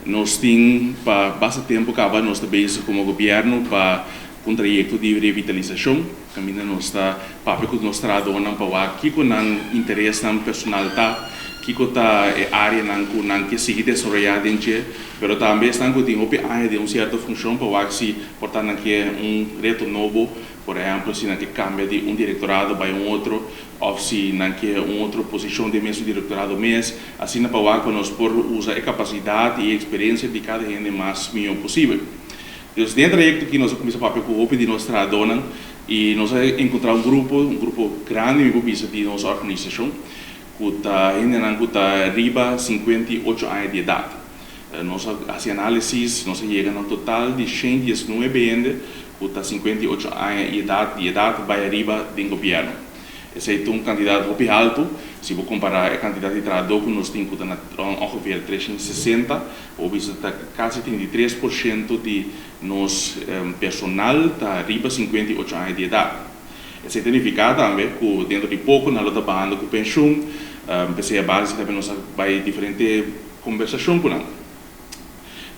Nos tin pa basta tempu kaba nos ta bezig komo gobièrnu pa un trayekto di revitalisashon. Kaminda nos ta papia ku nos trahadónan pa wak kiko nan interesnan personal ta, kiko ta e áreanan ku nan ke sigui desaroyá den dje, pero tambe esnan ku tin hopi aña den un sierto funshon pa wak si por ta nan ke un reto nobo, por ehèmpel si nan ke kambia di un direktorado bai un otro òf si nan ke un otro posishon den mesun direktorado mes, asina pa wak pa nos por usa e kapasidat i e eksperensia di kada hende mas mihó posibel. Dus den e trayekto aki nos a kuminsá papia ku hopi di nos trahadónan i nos a enkontrá un grupo grandi mi por bisa di nos organisashon ku ta hendenan ku ta riba 58 aña di edat. Nos a hasi análisis, nos a yega na un total di 119 hende ku ta 58 aña di edat bai ariba den gobièrnu. Esei ta un kantidat hopi haltu, si bo kompará e kantidat di trahadó ku nos tin ku ta na ongeveer 360, òf bisa ta kasi 33% di nos personal ta riba 58 aña di edat. Esei ta nifiká tambe ku dentro di poko nan lo ta bahando ku penshun, p'esei a base tambe nos a bai diferente kombersashon ku nan.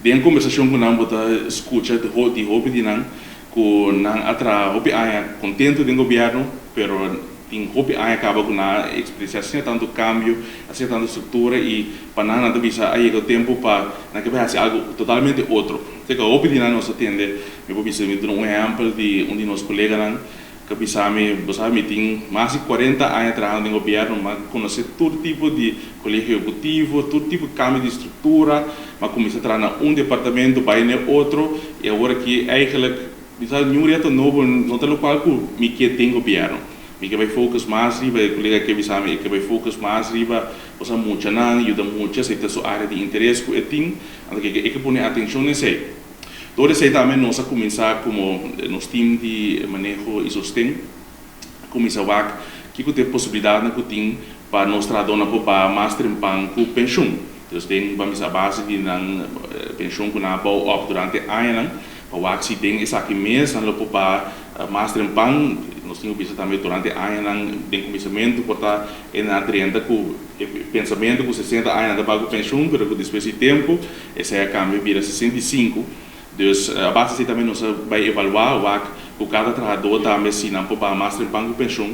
Den kombersashon ku nan bo ta skucha di hopi di nan ku nan a traha hopi aña kontentu den gobièrnu, pero tin hopi aña kaba ku nan a eksperensiá asina tantu kambio, asina tantu struktura i pa nan nan ta bisa a yega tempu pa nan ke bai hasi algu totalmente otro. Teka hopi di nan nos a tende, mi por bisa, mi duna un ehèmpel di un di nos koleganan ku a bisa mi: "Bo sabi, mi tin mas di 40 aña trahando den gobièrnu, m'a konosé tur tipo di kolegio ehekutivo, tur tipo di kambio di struktura, m'a kuminsá traha na un departamento, bai na otro, i awor aki eigenlijk mi sa niun reto nobo no ta lokual ku mi ke den gobièrnu. Mi ke bai focus mas riba," e kolega ke bisa mi, "e ke bai focus mas riba, osea, muchanan, yuda mucha, esei ta su área di interes ku e tin, anto e ke pone atenshon esei." Dor esei tambe nos a kuminsá komo nos team di maneho i sosten, kuminsá wak kiko ta e posibilidatnan ku tin pa nos trahadónan por baha mas trempan ku penshun. Dus den ban bisa a base di nan penshun ku nan a bou op durante añanan, pa wak si den esaki mes nan lo por baha mas trempan. Nos tin ku bisa tambe durante añanan den kuminsamentu por ta e nan a drenta ku pensamentu ku 60 aña nan ta baha ku penshun, pero ku despues di tempu esei a kambia bira 65. Dus a base esei tambe nos a bai evaluá wak ku kada trahadó tambe si nan por baha mas trempan ku penshun.